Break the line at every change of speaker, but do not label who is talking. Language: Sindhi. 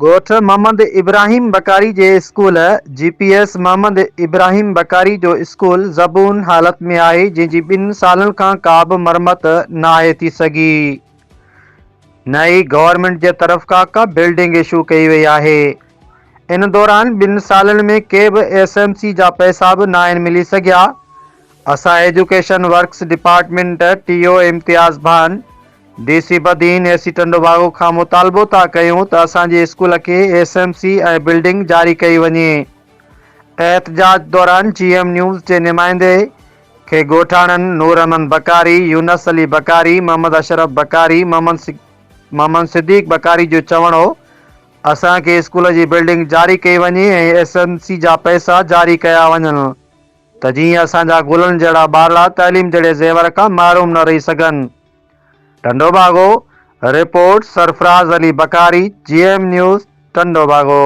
ڳوٺ محمد ابراهيم بڪاري جي school G P S Muhammad Ibrahim Bakari جو اسڪول زبون حالت ۾ آهي جنهن جي ٻن سالن کان ڪا به مرمت ناهي ٿي سگهي نه ئي گورنمينٽ جي طرف کان ڪا بلڊنگ اشو ڪئي وئي آهي ان دوران ٻن سالن ۾ ڪي به ايس ايم سي جا پئسا به ناهن ملي سگهيا اسان education works department T O Imtiaz Bhan D C Badin, A C Tando Bago کان مطالبو ٿا ڪيون ته اسان جي اسڪول کي ايس ايم سي ۽ بلڊنگ جاري ڪئي وڃي. احتجاج دوران جي ايم نيوز جي نمائندي کي ڳوٺاڻن نور احمد بڪاري، يونس علي بڪاري، محمد اشرف بڪاري، محمد صديق بڪاري جو چوڻ هو اسان کي اسڪول جي بلڊنگ جاري ڪئي وڃي ۽ ايس ايم سي جا پئسا جاري ڪيا وڃن ته جيئن اسان جا گلن جهڙا ٻارڙا تعليم جهڙي زيور کان محروم نه رهي سگهن. Tando Bago, report, Sarfraz Ali Bakari, G M news, Tando Bago.